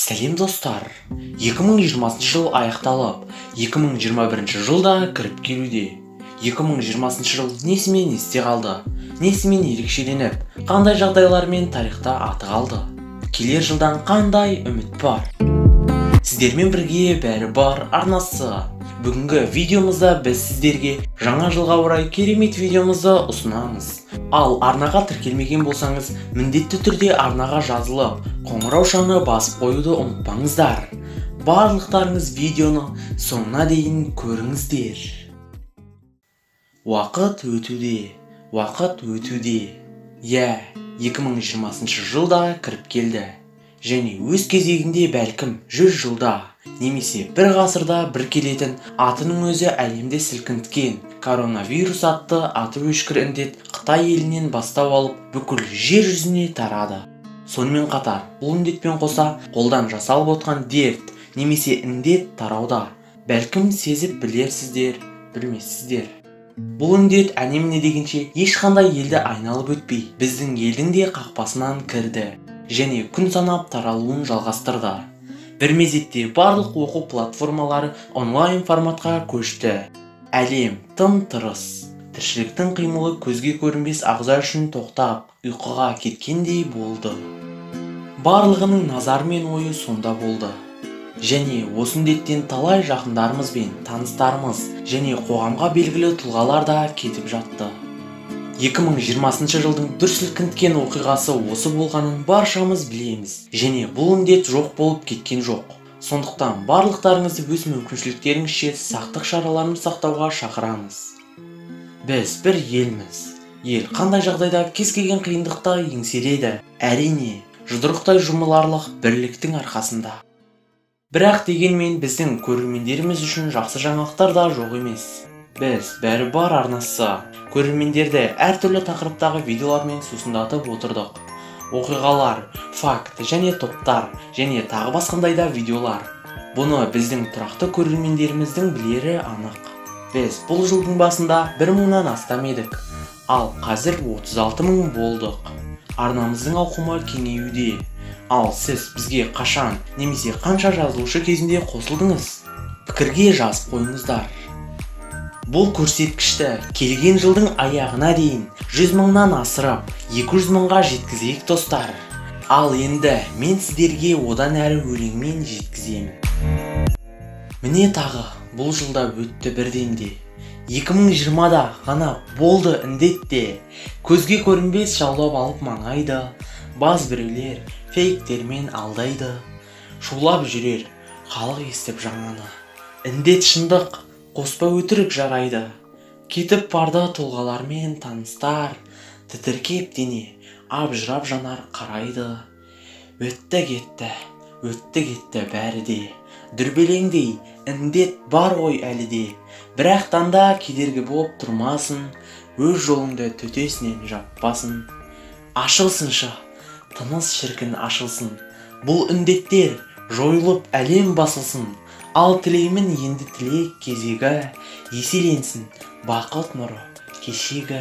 Сәлем, достар! 2020 жыл аяқталып, 2021 жыл да кіріп келуде. 2020 жыл несімен есте қалды, несімен ерекшеленіп, қандай жағдайлармен тарихта аты қалды, келер жылдан қандай үміт бар? Сіздермен бірге Бәрі бар арнасы. Бүгінгі видеомызда біз сіздерге жаңа жылға орай керемет видеомызды ұсынамыз. Ал арнаға тіркелмеген болсаңыз, міндетті түрде арнаға жазылып, қоңыраушаны басып қоюды ұмытпаңыздар. Барлықтарыңыз видеоны соңына дейін көріңіздер. Уақыт өтуде, уақыт өтуде. Иә, 2020 жыл да кіріп келді. Және өз кезегінде бәлкім 100 жылда немесе бір ғасырда бір келетін, атының өзі әлемді сілкінткен коронавирус атты аты өшкір індет Қытай елінен бастау алып, бүкіл жер жүзіне тарады. Сонымен қатар бұл індетпен қоса қолдан жасалып отқан дерт немесе індет тарауда. Бәлкім, сезіп білерсіздер, білмессіздер. Бұл індет әне-міне дегенше ешқандай елді айналып өтпей, біздің елдің де қақпасынан кірді және күн санап таралуын жалғастырды. Бір мезетте барлық оқу платформалары онлайн форматқа көшті. Әлем тым-тырыс. Тіршіліктің қимылы көзге көрінбес ағза үшін тоқтап, ұйқыға кеткендей болды. Барлығының назары мен ойы сонда болды. Және осы індеттен талай жақындарымыз бен таныстарымыз және қоғамға белгілі тұлғалар да кетіп жатты. 2020 жылдың дүр сілкінткен оқиғасы осы болғанын баршамыз білеміз. Және бұл індет жоқ болып кеткен жоқ. Сондықтан барлықтарыңызды өз мүмкіншіліктеріңізше сақтық шараларын сақтауға шақырамыз. Біз бір елміз. Ел қандай жағдайда кез келген қиындықты еңсереді. Әрине, жұдырықтай жұмыларлық бірліктің арқасында. Бірақ дегенмен біздің көрермендеріміз үшін жақсы жаңалықтар да жоқ емес. Біз, Бәрі бар арнасы, көрермендерді әртүрлі тақырыптағы видеолармен сусындатып отырдық. Оқиғалар, факт және топтар және тағы басқандай да видеолар. Бұны біздің тұрақты көрермендеріміздің білері анық. Біз бұл жылдың басында 1000-нан астам едік, ал қазір 36 мың болдық. Арнамыздың ауқымы кеңеюде. Ал сіз бізге қашан немесе қанша жазылушы кезінде қосылдыңыз? Пікірге жазып қойыңыздар. Бұл көрсеткішті келген жылдың аяғына дейін 100 мыңнан асырып, 200 мыңға жеткізейік, достар. Ал енді мен сіздерге одан әрі өлеңмен жеткіземін. Міне, тағы бұл жылда өтті бірденде. 2020-да ғана болды індетте. Көзге көрінбес жаулап алып маңайды, баз біреулер фейктермен алдайды. Шулап жүрер халық естіп жаңаны. Індет шындық, қоспа өтірік жарайды. Кетіп барды тұлғалармен таныстар, тітіркеп дене, абжырап жанар қарайды. Өтті кетті, өтті кетті бәрі де. Дүрбелеңдей індет бар ғой әлі де. Бірақтан да кедергі болып тұрмасын, өз жолыңды төтесінен жаппасын. Ашылсыншы, тыныс шіркін ашылсын. Бұл індеттер жойылып, әлем басылсын. Ал тілеймін енді тілек кезегі, еселенсін бақыт нұры кешегі.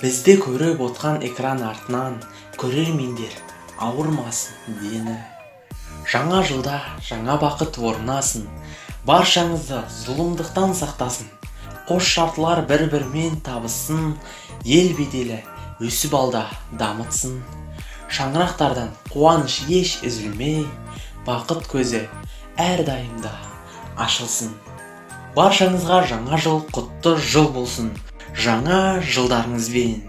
Бізді көріп отқан экран артынан көрермендер ауырмасын дені. Жаңа жылда жаңа бақыт орнасын, баршаңызды зұлымдықтан сақтасын. Қос шартлар бір-бірімен табыссын, ел беделі өсіп алда дамытсын. Шаңырақтардан қуаныш еш үзілмей, бақыт көзі әрдайымда ашылсын. Баршаңызға жаңа жыл құтты жыл болсын. Жаңа жылдарыңызбен!